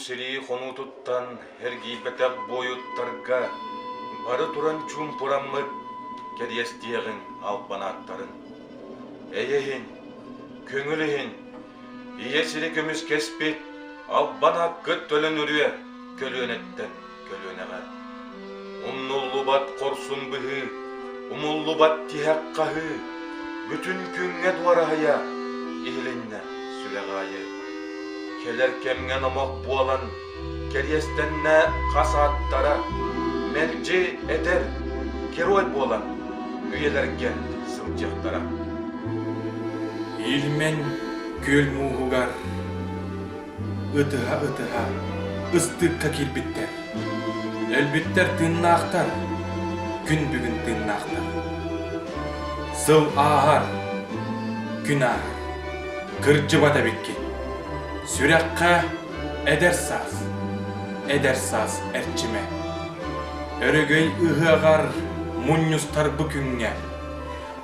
сэрии хонуутуттан эргийбэтэх буойуттарга бары туран чуумпураммыт кэриэстиэҕиҥ албан ааттарын. Эйэ иһин, көҥүл иһин, ийэ сири көмүскэспит албан ааккыт төлөнүрүө көлүөнэттэн көлүөнэҕэ. Умнуллубат хорсун быһыы, умуллубат тиһэх хаһыы, бүтүн күҥҥэ дуораһыйа иһилиннэ сүрэх аайы. Кэлэр кэмҥэ номох буолан, кэриэстэннэ хас ааттара, мэлдьи этэр герой буолан үйэлэргэ сылдьыахтара. Ильмень күөл мууһугар ытыһа-ытыһа ыстыыкка киирбиттэр. Өлбүттэр тыыннаахтар, күн бүгүн тыыннаахтар. Сыл ааһар, күн ааһар, кырдьыбат эбиккин. Сүрэххэ эдэр саас, эдэр саас эрчимэ. Өрөгөй ыһыаҕар мунньустар бу күҥҥэ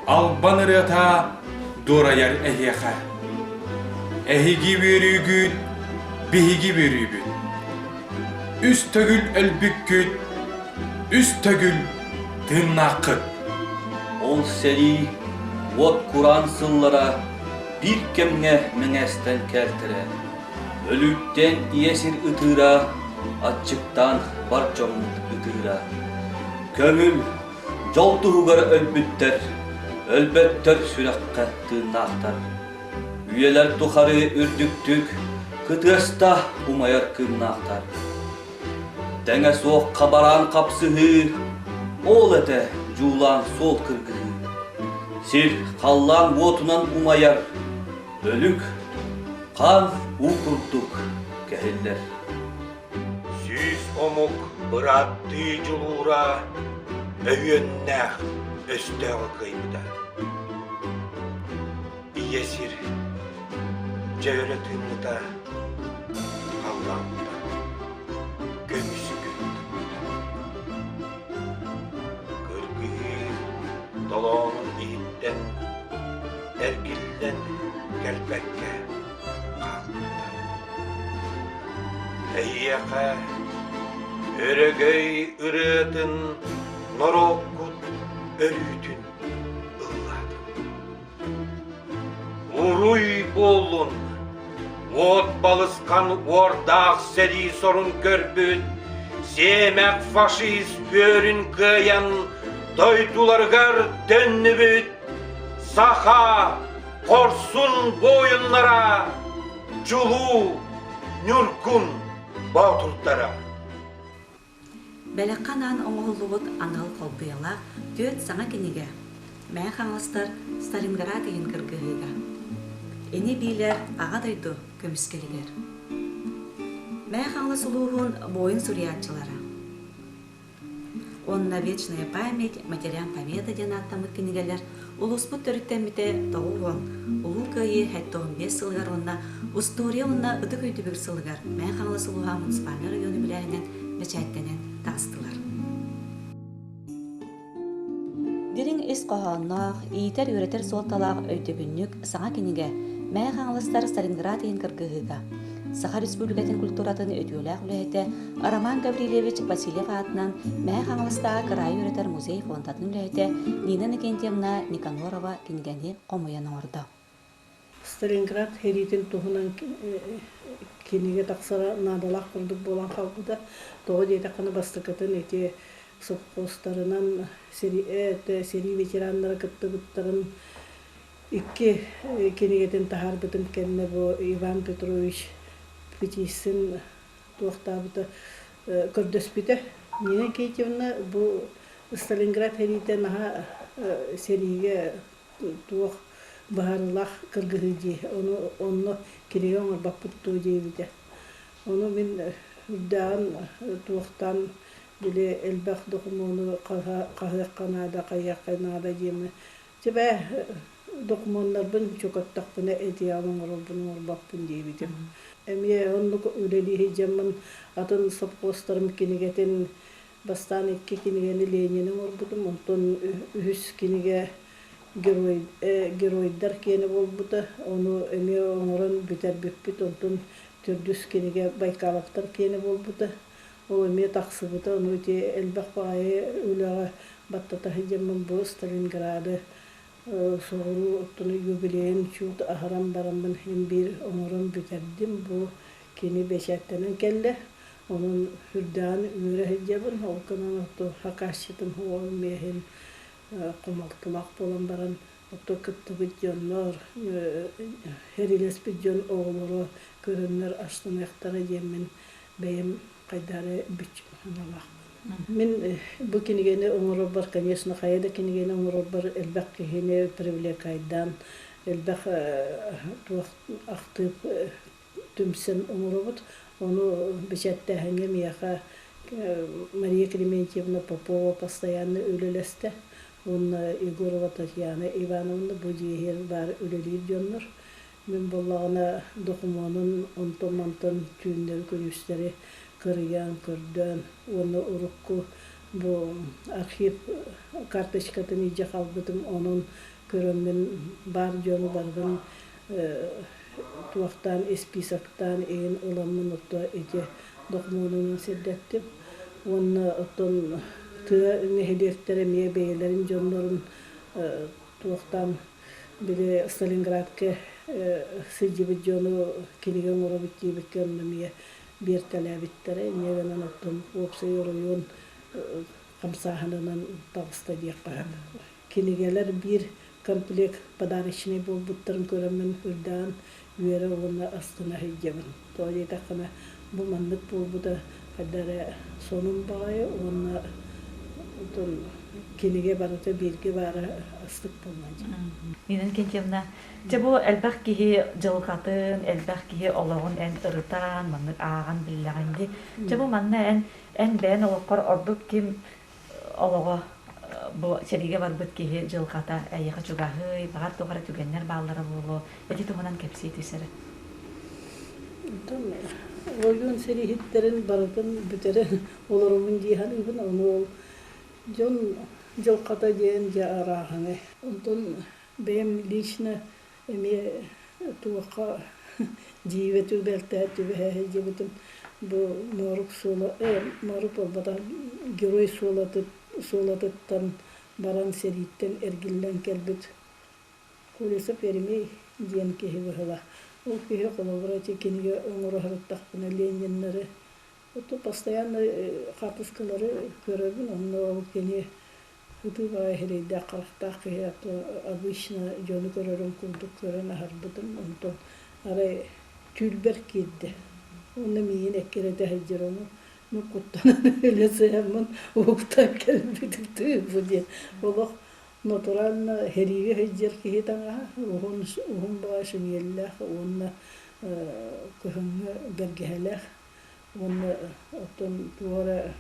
Албан ырыата дуорайар эһиэхэ. Эһиги үөрүүгүт, биһиги үөрүүбүт. Үс төгүл өлбүккүт, үс төгүл тыыннааххыт. Ол сэрии, уот кураан сыллара биир кэмҥэ мэҥээстэн кээлтэрэ. Өлүүттэн ийэ сир ытыыра, аччыктаан бар дьоммут ытыыра. Көҥүл, Дьол туһугар өлбүттэр, өлбөттөр сүрэххэ тыыннаахтар. Үйэлэр тухары үрдүктүк кытыаста умайар кыымнаахтар. Тэҥэ суох хабараан хапсыһыы, ол этэ дьуулаан суол кыргыһыы. Сир халлаан уотунан умайар, өлүк, хаан уу курдук кэһиллэр. 100 омук бырааттыы дьулуура өһүөннээх өстөөҕү кыайбыта. Ийэ сир дьэ өрө тыыммыта, халлааммыта, көмүс күн тыкпыта. Кыргыһыы толоонун иһиттэн эргиллэн кэлбэккэ хаалбыттар. Эһиэхэ өрөгөй ырыатын норуоккут өрүүтүн ыллаатын. Уруй буоллун, уот балысхан уордаах сэрии сорун көрбүт, сиэмэх фашист үөрүн кыайан дойдуларыгар төннүбүт саха хорсун буойуннара, чулуу ньургун боотурдара. Бэлэххэ анаан оҥоһуллубут анал холбуйалаах түөрт саҥа кинигэ Мэҥэ Хаҥаластар Сталинград иһин кыргыһыыга Ини-биилэр Аҕа дойду көмүскэлигэр Мэҥэ Хаҥалас улууһун буойун суруйааччылара Уонна «Вечная память, матерям победа» диэн ааттаммыт кинигэлэр улууспут төрүттэммитэ 90, Улуу Кыайыы 75 сылыгар уонна Устуоруйа уонна Ытык өйдөбүл сылыгар Мэҥэ Хаҥалас улууһа муниципальнай оройуон үбүлээһинэн бэчээттэнэн таҕыстылар. Дириҥ ис хоһоонноох, иитэр-үөрэтэр суолталаах өйдөбүнньүк саҥа кинигэ Мэҥэ Хаҥаластар Сталинград иһин кыргыһыыга Саха Республикатын культуратын үтүөлээх үлэһитэ Роман Гаврильевич Васильев аатынан Мэҥэ Хаҥаластааҕы кыраайы үөрэтэр музей фондатын үлэһитэ Нина Иннокентьевна Никанорова кинигэни хомуйан оҥордо. Сталинград сэриитин туһунан кинигэ тахсара наадалаах курдук буолан хаалбыта. Тоҕо диэтэххинэ бастакытын ити сопхуостарынан сэрии ветераннара кыттыбыттарын икки кинигэтин таһаарбытым кэннэ бу Иван Петрович Петисин туохтаабыта көрдөспүтэ. Нина Никитьевна бу Сталинград сэриитэ наһаа сэриигэ туох быһаарыылаах кыргыһыы дии. Ону онно кинигэ оҥорбоппут дуо диэбитэ. Ону мин үрдээҕин туохтаан били элбэх докумуону хаһыахха наада, хайыахха наада диэммин чэ бээ докумуоннарбын чөкөттөхпүнэ этиэҕим оҥорорбун оҥорбоппун диэбитим. Эмиэ оннук үлэлии сылдьаммын атын сопхуостарым кинигэтин Бастаан икки кинигэни Ленини оҥорбутум, онтон үһүс кинигэ герой, геройдар киэнэ буолбута. Ону эмиэ оҥорон бүтэрбиппит. Онтон Төрдүс кинигэ Байкаловтар киэнэ буолбута. Ол эмиэ тахсыбыта. Ону ити элбэх баҕайы үлэҕэ баттата сылдьаммын бу Сталинграды соҕуруу оттон юбилейын чуут аһаран бараммын син биир оҥорон бүтэрдим. Бу кини бэчээттэнэн кэллэ. Онон үрдэҕин үөрэ сылдьабын. Ол гынан ото хакасчытым уол миэһин хомолтолоох буолан баран ото кыттыбыт дьоннор, сэриилэспит дьон оҕолоро көрөннөр астыныахтара диэммин бэйэм хайдах эрэ бүччүм санаалаахпын. Мин бу кинигэни оҥорорбор, конечно, хайа да кинигэни оҥорорбор элбэх киһини привлекайдаан, элбэх туох ахтыы түмсэн оҥоробут. Ону бэчээттээһиҥҥэ миэхэ Мария Клементьевна Попова постоянно үлэлэстэ уонна Егорова Татьяна Ивановна бу дьиэ баар үлэлиир дьоннор. Мин буоллаҕына докумуонун онтон-мантан түүннэри-күнүстэри кырыйан, көрдөөн уонна урукку бу архив карточкатын илдьэ хаалбытым, онон көрөммүн баар дьону барытын туохтаан исписоктаан иһин ыламмын отто ити докумуонунан сирдэттим уонна оттон тыа нэһилиэктэрэ эмиэ бэйэлэрин дьоннорун туохтаан били Сталинградка сылдьыбыт дьону кинигэ оҥоробут диэбиккэ онно эмиэ биэртэлээбиттэрэ инньэ гынан оттон уопсай оройуон хамсааһынынан таҕыста диэххэ сөп. Кинигэлэр биир комплект подарочнай буолбуттарын көрөммүн үрдээн үөрэ уонна астына сылдьабын. Тоҕо диэтэххинэ, бу маннык буолбута хайда эрэ сонун баҕайы уонна оттон кинигэ барыта бииргэ баара астык буолла дии. Нина Иннокентьевна, дьэ бу элбэх киһи дьылҕатын, элбэх киһи олоҕун эн ырытан, маннык ааҕан биллэҕиҥ дии. Дьэ бу манна эн эн бэйэн олоххор ордук ким олоҕо бу сэриигэ барбыт киһи дьылҕата эйиэхэ чугаһый, баҕар туох эрэ түгэннэр бааллара буолуо, ити туһунан кэпсии түс эрэ. Онтон оройуон сэрииһиттэрин барытын бүтэрэн олоробун дии саныыбын. Ону ол дьон дьылҕата диэн дьэ арааһынай. Онтон бэйэм лично эмиэ туохха дьиибэ түбэлтэ түбэһэ сылдьыбытым бу Моорук суола Моорук буолбатах Герой суолатыттан баран сэрииттэн эргиллэн кэлбит Колесов Еремей диэн киһи быһыылаах. Ол киһи холобура ити кинигэ оҥоро сырыттахпына Лениннары ото постоянно хаартыскалары көрөбүн онно ол кини Ытыы баҕайы эрэйдээх харахтаах киһи обычно дьону көрөрүм курдук көрөн аһарбытым. Онтон арай түүлбэр киирдэ. Уонна миигин эккирэтэ сылдьар ону ну куттанан өлө сыһаммын уһуктан кэлбитим тыы диэн олох натурально сэриигэ сылдьар киһи таҥаһа уһун уһун баҕайы шиниэллээх уонна кыһыҥҥы бэргэһэлээх Уонна оттон туох эрэ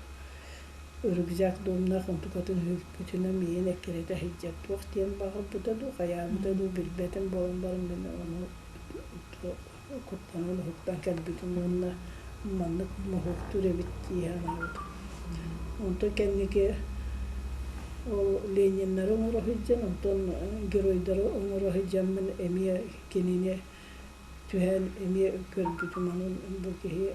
рюкзак дуомнаах онтукатын үһүкпүтүнэн миигин эккирэтэ сылдьар туох диэн баҕарбыта дуу, хайаабыта дуу билбэтим буолан баран мин ону куттанан уһуктан кэлбитим уонна маннык моһуоктуур эбит дии санаабытым. Онтон кэнники ол Лениннары оҥоро сылдьан, онтон геройдары оҥоро сылдьаммын эмиэ кинини Түһээн эмиэ көрбүтүм, онон бу киһи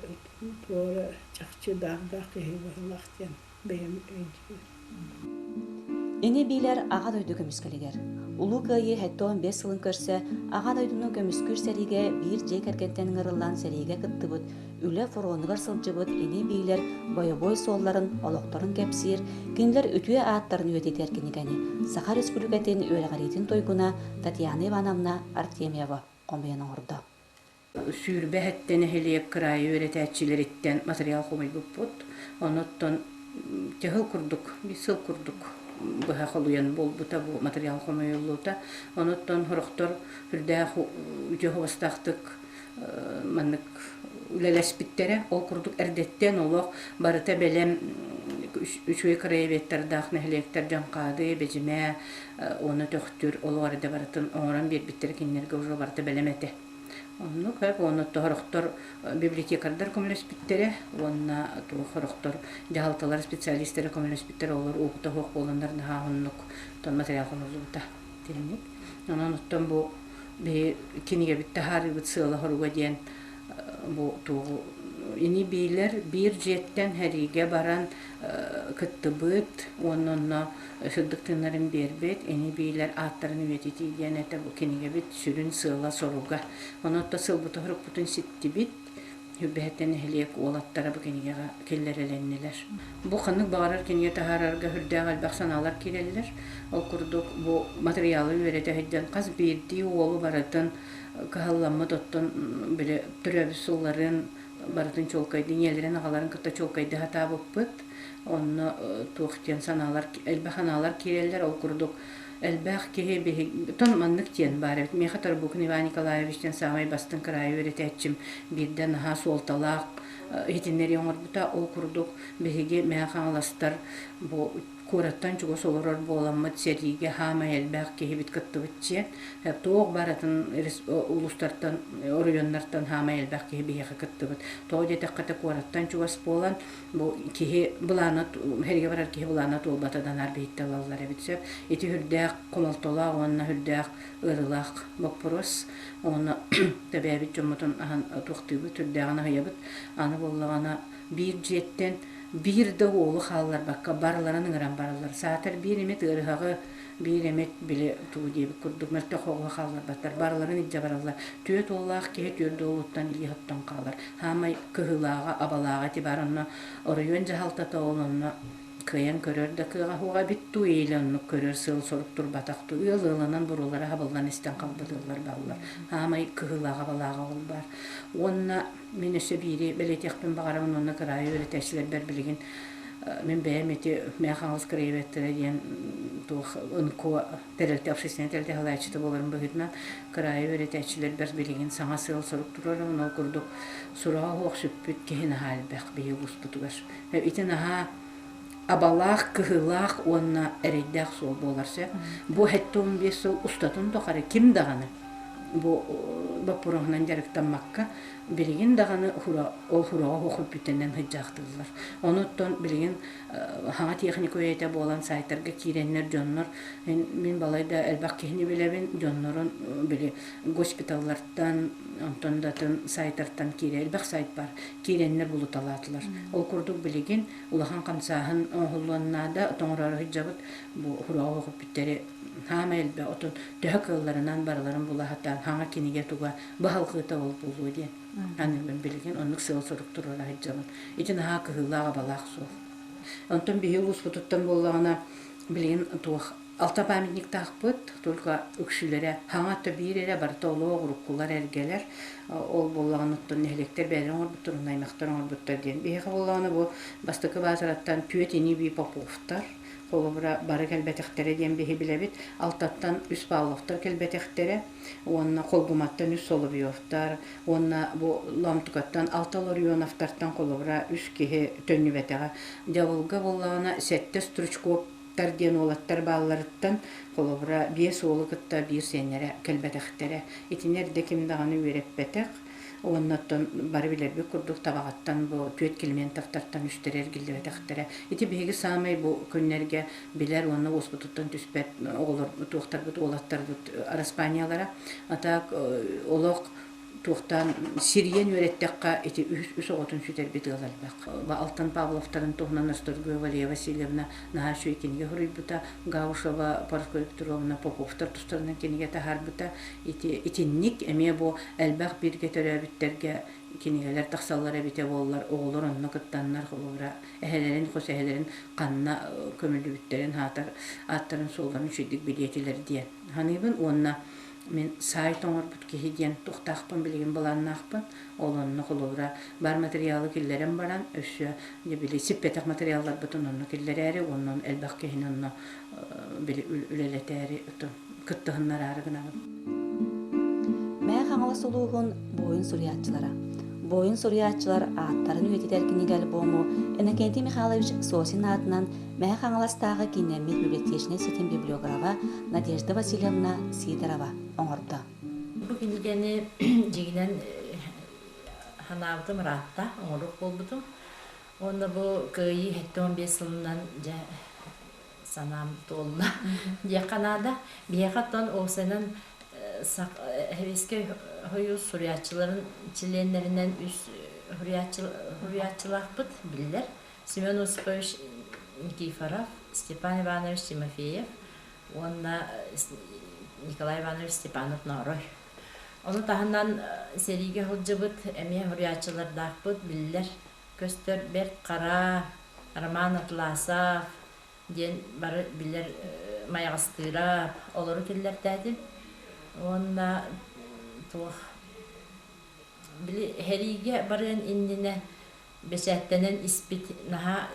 туох эрэ чахчы даардаах киһи быһыылаах диэн бэйэм өйдүүбүн. Ини-биилэр Аҕа дойду көмүскэлигэр. Улуу Кыайыы 75 сылын көрсө Аҕа дойдуну көмүскүүр сэриигэ биир дьиэ кэргэнтэн ыҥырыллан сэриигэ кыттыбыт, үлэ фронугар сылдьыбыт ини-биилэр бойобуой суолларын, олохторун кэпсиир, кинилэр үтүө ааттарын үйэтитэр кинигэни Саха Республикатын үөрэҕириитин туйгуна Татьяна Ивановна Артемьева хомуйан оҥордо. 27 нэһилиэк кыраайы үөрэтээччилэриттэн материал хомуйбуппут. Онуттан тыһыл курдук, биир сыл курдук быһа холуйан буолбута бу материал хомуйуллуута. Онуттан сорохтор үрдээх үтүө хуостаахтык маннык үлэлэспиттэрэ. Ол курдук эрдэттэн олох барыта бэлэм үчүгэй краеведтардаах нэһилиэктэр Дьаҥхаады, Бэдьимэ уонна Төхтүр олох эрдэ барытын оҥорон биэрбиттэрэ кинилэргэ уже барыта бэлэм этэ. Оннук уонна сорохтор библиотекардар көмөлөспүттэрэ уонна туох сорохтор дьаһалталар специалистара көмөлөспүттэрэ олор уопута суох буоланнар наһаа оннук материал хомуллубута тиһинник. Онон оттон бу биһи кинигэбит таһаарыыбыт сыала-соруга диэн. Бу тугу ини-биилэр биир дьиэттэн сэриигэ баран кыттыбыт уонна онно сырдык тыыннарын биэрбит ини-биилэр ааттарын үйэтитии диэн этэ бу кинигэбит сүрүн сыала-соруга. Онон сылбыт-сорукпутун ситтибит. Сүрбэһиттэн нэһилиэк уолаттара бу кинигэҕэ киллэрэлэннилэр. Бу ханнык баҕарар кинигэ таһаарарга сүрдээх элбэх санаалар киирэллэр. Ол курдук бу матырыйаалы үөрэтэ сылдьан хас биирдии уолу барытын кыһалламмыт оттон били төрөөбүт сылларын барытын чуолкайдыы ийэлэрин аҕаларын кытта чуолкайдыы сатаабыппыт. Онно туох диэн санаалар элбэх санаалар киирэллэр. Ол курдук элбэх киһи биһиги тон маннык диэн баар эбит. Миэхэ Тарбукин Иван Николаевич диэн саамай бастыҥ кыраайы үөрэтээччим биирдэ наһаа суолталаах иһитиннэрии оҥорбута. Ол курдук биһиги Мэҥэ Хаҥаластар бу куораттан чугас олорор буоламмыт сэриигэ хаамай элбэх киһибит кыттыбыт дьиэ. Туох барытын улуустартан, оройуоннартан хаамай элбэх киһи биһиэхэ кыттыбыт. Тоҕо диэтэххэ куораттан чугас буолан бу киһи былаана сэриигэ барар киһи былаана туолбата данаар биһиттэ ылаллар эбит сөп. Ити үрдээх хомолтолоох уонна үрдээх ыарыылаах боппуруос. Уонна тэбээбит дьоммутун аһан туохтуубут, үрдээҕин аһыйабыт. Аны буоллаҕына биир дьиэттэн биир да уолу хаалларбакка барыларын ыҥыран бараллар. Саатар биир эмит ыарыһаҕы, биир эмит били тугу диэбит курдук мөлтөх оҕо хаалларбаттар. Барыларын илдьэ бараллар. Түөрт уоллаах киһи түөрт уолуттан илии оттон хаалар. Хаамай кыһыылааҕа, абалааҕа ити бар онно оройуон дьаһалтата ол онно кыайан көрөр да кыаҕа суоҕа эбит дуу или оннук көрөр сыал-сорук турбатах дуу ыал ыалынан буруолара хабыллан истэн халбыт ыаллар бааллар. Хаамай кыһыылааҕа, абалааҕа ол баар. Уонна Мин өссө биири бэлиэтиэхпин баҕарабын уонна кыраайы үөрэтээччилэрбэр билигин мин бэйэм ити Мэҥэ Хаҥалас краеведтара диэн туох НКО тэрилтэ общественнай тэрилтэ салайааччыта буоларым быһыытынан кыраайы үөрэтээччилэрбэр билигин саҥа сыал-сорук туруорабын. Ол курдук сураҕа суох сүппүт киһи наһаа элбэх биһиги улууспутугар. Ити наһаа абалаах, кыһыылаах уонна эрэйдээх суол буолар сөп. Бу 75 сыл устатын тухары ким даҕаны бу боппуруоһунан дьарыктаммакка билигин даҕаны ол хураҕа хохуппүттэнэн сылдьаахтыыллар. Онуттан билигин хаҥа техника үйэтэ буолан сайтарга киирэннэр дьоннор мин балай да элбэх киһини билэбин дьоннорун били госпиталлартан онтон да атын сайтартан киирэ элбэх сайт бар киирэннэр булуталаатылар. Ол курдук билигин улахан хамсааһын оҥоһуллуон наада тоҥороору сылдьабыт бу хураҕа хохуппүттэри хаама элбэх отон төһө кыалларынан барыларын була сатаан хаҥа кинигэ туга баһылҕыыта ол буолуо диэн аныыбын билигин оннук сыал-сорук туруора сылдьабын. Ити наһаа кыһыылаах-абалаах суол. Онтон биһи улууспутуттан буоллаҕына билигин туох алта памятниктаахпыт, только үксүлэрэ хаҥа то биир эрэ барыта олох уруккулар эргэлэр ол буоллаҕына оттон нэһилиэктэр бэйэлэрин оҥорбуттар уонна аймахтар оҥорбуттар диэн. Биһиэхэ буоллаҕына бу бастакы баазараттан түөрт ини-бии Поповтар Холобура, бары кэлбэтэхтэрэ диэн биһи билэбит. Алтаттан үс Павловтар кэлбэтэхтэрэ уонна Холгуматтан үс Соловьевтар уонна бу Лоомтукаттан алта Ларионовтартан холобура үс киһи төннүбэтэҕэ. Дьабылга буоллаҕына сэттэ Стручковтар диэн уолаттар баалларыттан холобура биэс уолу кытта биир сиэннэрэ кэлбэтэхтэрэ. Итини эрдэ ким даҕаны үөрэппэтэх. Уонна оттон бары билэрбит курдук Табаҕаттан бу түөрт Климентовтартан үстэрэ эргиллибэтэхтэрэ. Ити биһиги саамай бу күннэргэ билэр уонна уоспутуттан түспэт оҕолор туохтарбыт уолаттарбыт араспаанньалара. А так олох туохтаан сирийэн үөрэттэххэ ити үһүс үс оҕотун сүтэрбит ыал элбэх. Алтан Павловтарын туһунан Расторгуева Валерия Васильевна наһаа үчүгэй кинигэ суруйбута. Гаушева Парасковья Петровна Поповтар тустарынан кинигэ таһаарбыта. Ити итинник эмиэ бу элбэх бииргэ төрөөбүттэргэ кинигэлэр тахсаллар эбитэ буоллар, оҕолор онно кыттаннар, холобура, эһэлэрин, хос эһэлэрин ханна көмүллүбүттэрин аатар ааттарын-суолларын үчүгдүк билиэтилэр диэн саныыбын уонна мин сайт оҥорбут киһи диэн туохтаахпын билигин былааннаахпын. Ол онно холобура бар материалы киллэрэн баран, өссө били сиппэтэх материалларбытын онно киллэрээри уонна элбэх киһини онно били үлэлэтээри кыттыһыннараары гынабын. Мэҥэ Хаҥалас улууһун буойун суруйааччылара. Буойун суруйааччылар ааттарын үйэтитэр кинигэ альбому Иннокентий Михайлович Сосин аатынан Мэҥэ Хаҥаластааҕы кииннэммит библиотечнай ситим библиографа Надежда Васильевна Сидорова оҥордо. Бу кинигэни дьиҥинэн санаабытым ыраатта, оҥоруох буолбутум. Уонна бу Кыайыы 75 сылынан дьэ санаам туолла диэххэ наада. Биһиэхэ оттон уопсайынан сэбиэскэй Союз суруйааччыларын чилиэннэринэн үс суруйааччылаахпыт биллэр. Семен Осипович Никифоров, Степан Иванович Тимофеев уонна Николай Иванович Степанов-Ноорой. Ону таһынан сэриигэ сылдьыбыт эмиэ суруйааччылардаахпыт биллэр көстөр Бэрт Хара, Роман Атласов диэн бары билэр Майаҕастыыра олору киллэртээтим. Уонна туох били сэриигэ барыан иннинэ бэчээттэнэн испит наһаа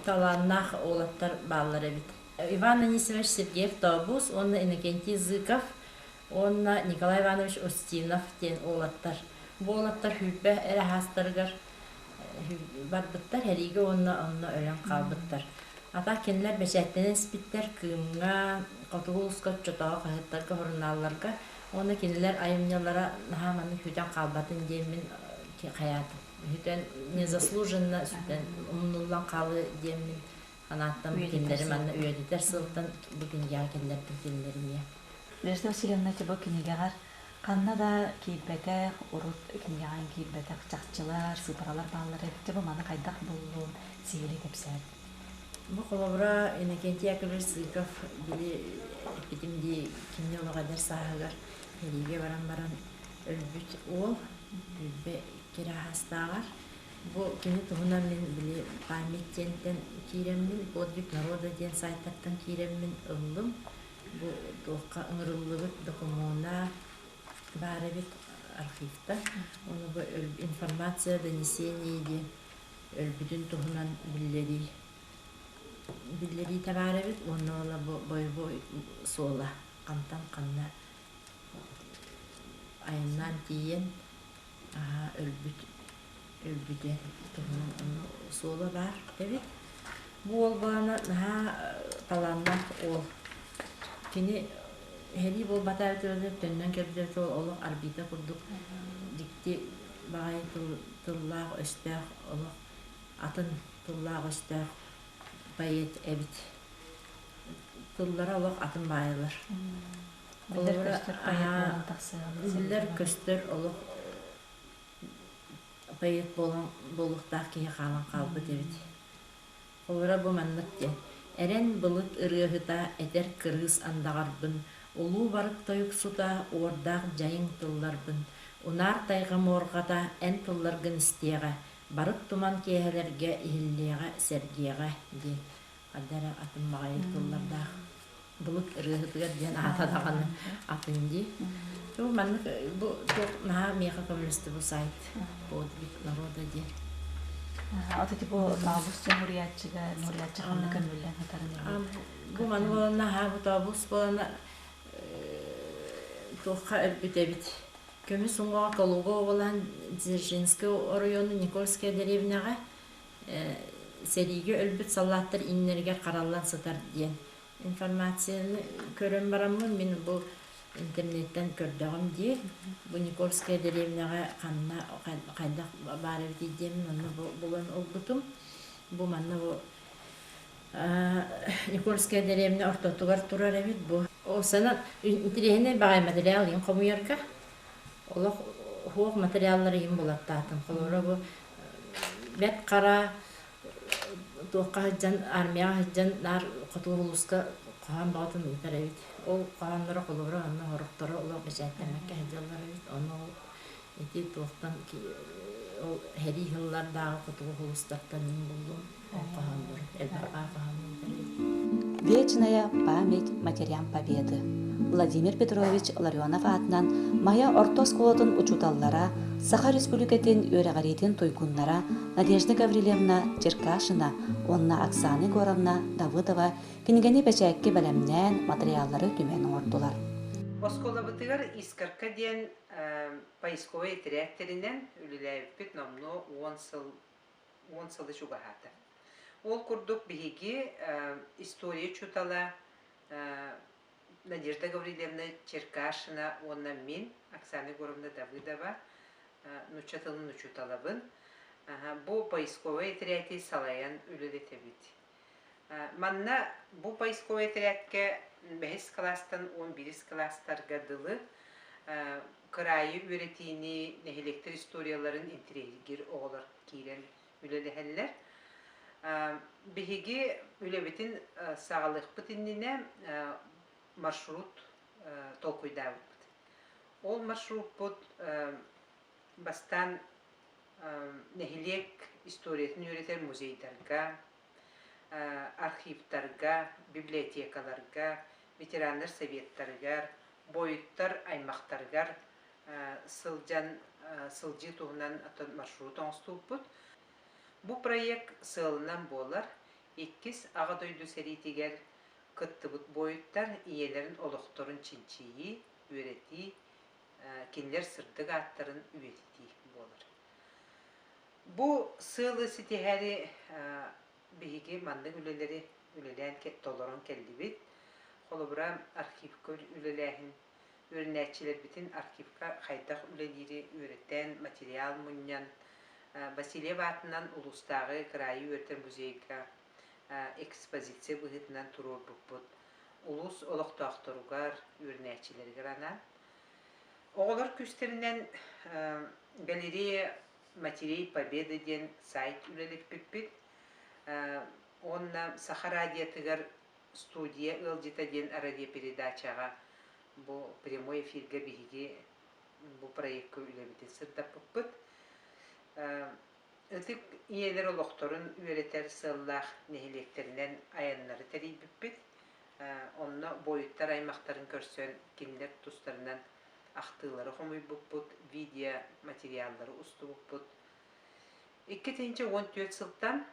талааннаах уолаттар бааллар эбит. Иван Анисимович Сергеев-Тообус уонна Иннокентий Зыков уонна Николай Иванович Устинов диэн уолаттар. Бу уолаттар сүүрбэ эрэ аастарыгар барбыттар, сэриигэ уонна онно өлөн хаалбыттар. Ата кинилэр бэчээттэнэн испиттэр Кыымҥа, Хотугу улууска оччотооҕу хаһыаттарга, сурунаалларга уонна кинилэр айымньылара наһаа маннык сүтэн хаалбатын диэммин хайаатым. Сүтэн незаслуженно сүтэн умнуллан хаалыы диэммин санааттан бу кинилэри манна үйэтитэр сылтан бу кинигэҕэ киллэрдим кинилэри эмиэ. Надежда Васильевна, бу кинигэҕэр ханна да киирбэтэх, урут кинигэҕэ киирбэтэх чахчылар, сыыпаралар бааллар эбит. Дьэ, бу маны хайдах буллун, сиһилии кэпсээн. Бу холобура Иннокентий Яковлевич Зыков били эппитим дии кини олох эдэр сааһыгар сэриигэ баран баран өлбүт уол сүүрбэ икки эрэ аастааҕар. Бу кини туһунан мин били память диэнтэн киирэммин, подвиг народа диэн сайтартан киирэммин ыллым. Бу туохха ыҥырыллыбыт докумуона баар эбит архивта. Ону бу информация донесение диэн өлбүтүн туһунан биллэрии биллэриитэ баар эбит уонна уола бу бойобуой суола хантан ханна айаннаан тиийэн аһаа өлбүт өлбүтэ туһунан онно суола баар эбит. Бу уол буолана наһаа талааннаах уол. Кини сэрии буолбатаа эбитэ төннөн кэлбитэ олох арбита курдук дьикти баҕайы тыллаах-өстөөх олох атын тыллаах-өстөөх поэт эбит. Тыллара олох атын баайылар. Биллэр-көстөр поэт буолан тахсыаҕын. Биллэр-көстөр олох поэт буолан буолуохтаах киһи хаалан хаалбыт эбит. Холобура бу маннык диэн: Эрэн былыт ырыаһыта этэр кырыыс андаҕарбын, улуу барык тойуксута уордаах дьайыҥ тылларбын, унаар тайҕа муорҕата эн тылларгын истиэҕэ, барык туман киэһэлэргэ иһиллиэҕэ, сэргиэҕэ диэн ханна эрэ атын баҕайы тыллардаах былыт ырыаһытыгар диэн аата даҕаны атын дии. Бу маннык бу туох наһаа миэхэ көмөлөстө бу сайт подвиг народа диэн. Аты типа таабус мурияччыга мурияччы ханна көмүллэн хатарын Бу маны буоланна аһаа бу таабус буолана туохха өлбүт эбит. Көмүс уҥуоҕа Калуга уолан Дзержинскэй оройуону Никольская дэриэбинэҕэ сэриигэ өлбүт саллааттар иннэригэр хараллан сытар диэн информацияны көрөн бараммын мин бу интернеттэн көрдөҕүм дии. Бу Никольская дэриэбинэҕэ ханна хайдах баар эбитий диэммин онно булан ылбытым. Бу манна бу Никольская дэриэбинэ ортотугар турар эбит бу. Ол сана интириэһинэй баҕайы материал иһин хомуйарга олох суох материаллары иһин булаттаатым. Холобура бу бэрт хара туохха сылдьан армияҕа сылдьан наар хотугу улууска хоһоон бөҕөтүн ыытар эбит. Ол хоһоонноро холобура онно сорохторо олох бэчээттэммэккэ сылдьаллар эбит. Ону ол ити туохтан ол сэрии сыллардааҕы хотугу улуустартан мин буллум ол хоһооннору элбэх баар хоһоон ыытар эбит. Вечная память матерям Победы Владимир Петрович Ларионов аатынан Майа орто оскуолатын учууталлара, Саха Республикатын үөрэҕириитин туйгуннара Надежда Гаврильевна Черкашина уонна Оксана Егоровна Давыдова кинигэни бэчээккэ бэлэмнээн матырыйааллары түмэн оҥордулар. Оскуолабытыгар Искорка диэн поисковай этэрээт тэринэн үлэлээбиппит номнуо 10 сыл 10 сылы чугаһаата. Ол курдук биһиги история учуутала Надежда Гаврильевна Черкашина уонна мин, Оксана Егоровна Давыдова, нуучча тылын учууталабын. Бу поисковай этэрээти салайан үлэлэтэбит. Манна бу поисковай этэрээткэ бэһис кылаастан 11 кылаастарга дылы. Кыраайы үөрэтиини, нэһилиэктэр историяларын интириэһиргиир оҕолор киирэн үлэлэһэллэр. Биһиги үлэбитин саҕалыахпыт иннинэ маршрут толкуйдаабыппыт. Ол маршруппут бастаан нэһилиэк историятын үөрэтэр музейдарга, архивтарга, библиотекаларга, ветераннар советтарыгар, буойуттар аймахтарыгар сылдьан сылдьыы туһунан маршрут оҥостубуппут. Бу проект сыалынан буолар Иккис Аҕа дойду сэриитигэр кыттыбыт буойуттар ийэлэрин олохторун чинчийии, үөрэтии, кинилэр сырдык ааттарын үйэтитии буолар. Бу сыалы ситиһээри биһиги маннык үлэлэри үлэлээн толорон кэллибит. Холобура, архивка үлэлээһин, үөрэнээччилэрбитин архивка хайдах үлэлиири үөрэтэн, материал мунньан, Васильев аатынан улуустааҕы кыраайы үөрэтэр музейга экспозиция быһыытынан туруорбуппут. Улуус олохтоохторугар, үөрэнээччилэригэр анаан. Оҕолор күүстэринэн галерея матерей Победы диэн сайт үлэлэппиппит. Уонна Саха радиотыгар студия ыалдьыта диэн радиопередачаҕа бу прямой эфиргэ биһиги бу проекка үлэбитин сырдаппыппыт. Ытык ийэлэр олохторун үөрэтэр сыаллаах нэһилиэктэринэн айаннары тэрийбиппит. Онно буойуттар аймахтарын көрсөн кинилэр тустарынан ахтыылары хомуйбуппут, видеоматериаллары устубуппут. 2014 сылтан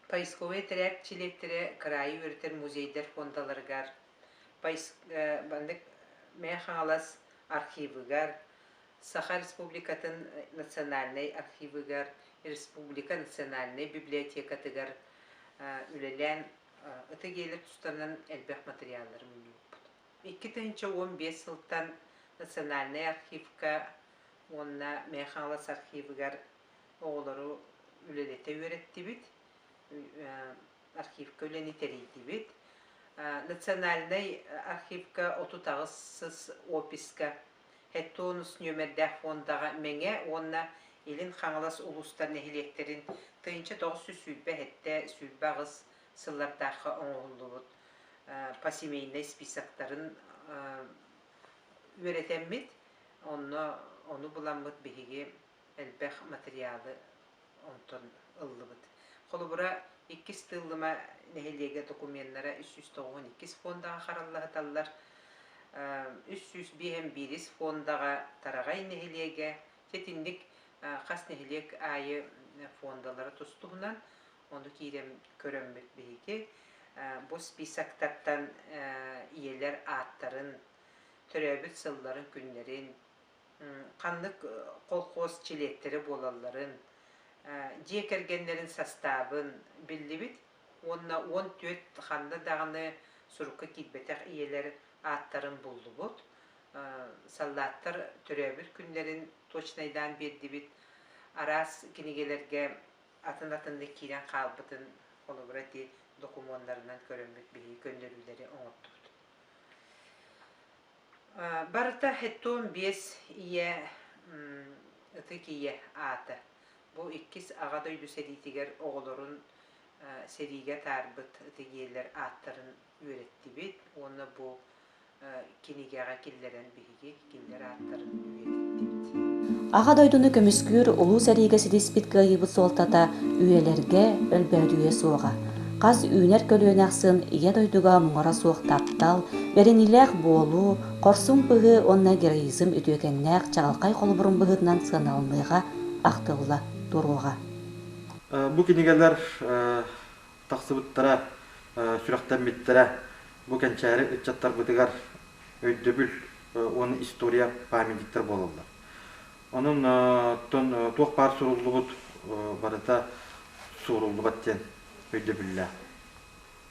поисковай этэрээт чилиэттэрэ кыраайы үөрэтэр музейдар фондаларыгар, маннык Мэҥэ Хаҥалас архивыгар, Саха Республикатын национальнай архивыгар, республика национальнай библиотекатыгар үлэлээн ытык ийэлэр тустарынан элбэх материаллары мунньубуппут. 2015 сылтан национальнай архивка уонна Мэҥэ Хаҥалас архивыгар оҕолору үлэлэтэ үөрэттибит, архивка үлэни тэрийдибит. Национальнай архивка 38 описка Хеттонус нүөмэрдээх фондаҕа Мэҥэ уонна Илин Хаҥалас улуустар нэһилиэктэрин 1927-28 сыллардаахха оҥоһуллубут посемейнай списоктарын үөрэтэммит, онно ону буламмыт биһиги элбэх материалы онтон ыллыбыт. Холобура, иккис Тыыллыма нэһилиэгэ докуменнара 392 фондаҕа хараллаһыталлар, 351 фондаҕа Тараҕай нэһилиэгэ, итинник хас нэһилиэк аайы фондалара тус-туһунан, ону киирэн көрөммүт биһиги. Бу списоктартан ийэлэр ааттарын, төрөөбүт сылларын, күннэрин, ханнык колхоз чилиэттэрэ буолалларын, дьиэ кэргэннэрин састаабын биллибит уонна 14 ханна даҕаны сурукка киирбэтэх ийэлэр ааттарын буллубут. Саллааттар төрөөбүт күннэрин точнайдаан биэрдибит. Араас кинигэлэргэ атын-атыннык киирэн хаалбытын холобура ити докумуоннарынан көрөммүт биһиги көннөрүүлэри оҥордубут. Барыта 75 ийэ ытык ийэ аата. Бу иккис Аҕа дойду сэриитигэр оҕолорун сэриигэ атаарбыт ытык ийэлэр ааттарын үөрэттибит уонна бу кинигэҕэ киллэрэн биһиги кинилэр ааттарын үйэтиттибит. Аҕа дойдуну көмүскүүр улуу сэриигэ ситиспит кыайыыбыт суолтата үйэлэргэ өлбөөдүйүө суоҕа. Хас үүнэр көлүөнэ ахсын Ийэ дойдуга муҥура суох таптал, бэриниилээх буолуу, хорсун быһыы уонна героизм үтүөкэннээх чаҕылхай холобурун быһыытынан сыаналаныаҕа, ахтылла туруоҕа. Бу кинигэлэр тахсыбыттара, сүрэхтэммиттэрэ бу кэнчээри ыччаттарбытыгар өйдөбүл уонна история памятниктар буолаллар. Онон туох баар суруллубут барыта суоруллубат диэн өйдөбүллээх.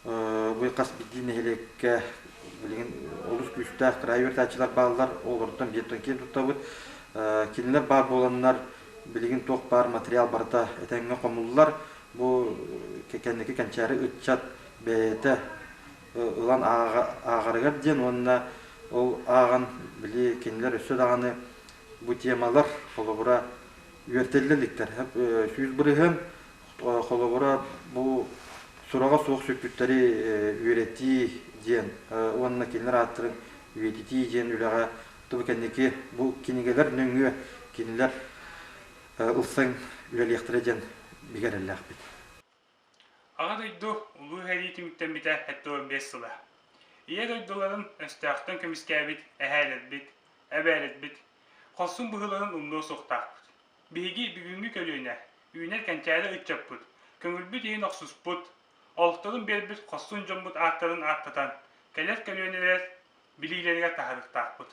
Бу хас биирдии нэһилиэккэ билигин олус күүстээх кыраайы үөрэтээччилэр бааллар, олортон бииртэн киэн туттабыт. Кинилэр баар буоланнар билигин туох баар материал барыта этэҥҥэ хомуллар. Бу кэнники кэнчээри ыччат бэйэтэ ылан ааҕарыгар диэн уонна Ол ааҕан били кинилэр өссө даҕаны бу темалар холобура үөртэллэ иликтэр. 100% холобура бу сураҕа суох сүппүттэри үөрэтии диэн уонна кинилэр ааттарын үйэтитии диэн үлэҕэ бу кэнники бу кинигэлэр нөҥүө кинилэр ылсан үлэлиэхтэрэ диэн бигэ эрэллээхпит. Аҕа дойду Улуу сэрии түмүктэммитэ 75 сыла. Ийэ дойдуларын өстөөхтөн көмүскээбит эһээлэрбит, эбээлэрбит хорсун быһыыларын умнуо суохтаахпыт. Биһиги бүгүҥҥү көлүөнэ, үүнэр кэнчээри ыччаппыт, көҥүлбүт иһин охсуспут, олохторун биэрбит хорсун дьоммут ааттарын ааттатан, кэлэр көлүөнэлэр билиилэригэр таһаарыахтаахпыт.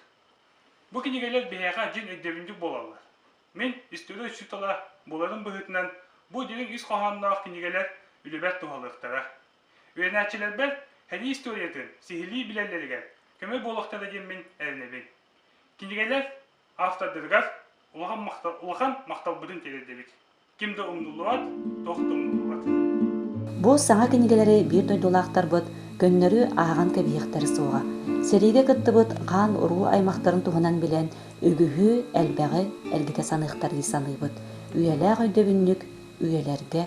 Бу кинигэлэр биһиэхэ дьиҥ өйдөбүнньүк буолаллар. Мин история учуутала буоларым быһыытынан бу дириҥ ис хоһоонноох кинигэлэр үлэбэр туһалыахтара. Үөрэнээччилэрбэр сэрии историятын сиһилии билэллэригэр көмө буолуохтара диэммин эрэнэбин. Кинигэлэр автордарыгар улахан, махтал, улахан махталбытын тириэрдэбит. Ким да умнуллубат, туох да умнуллубат. Бу саҥа кинигэлэри биир дойдулаахтарбыт көннөрү ааҕан кэбиһиэхтэрэ суоҕа. Сэриигэ кыттыбыт хаан-уруу аймахтарын туһунан билэн, үгүһү, элбэҕи эргитэ саныахтар дии саныыбыт. Үйэлээх өйдөбүнньүк үйэлэргэ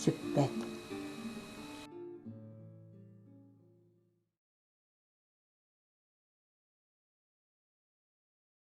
сүппэт.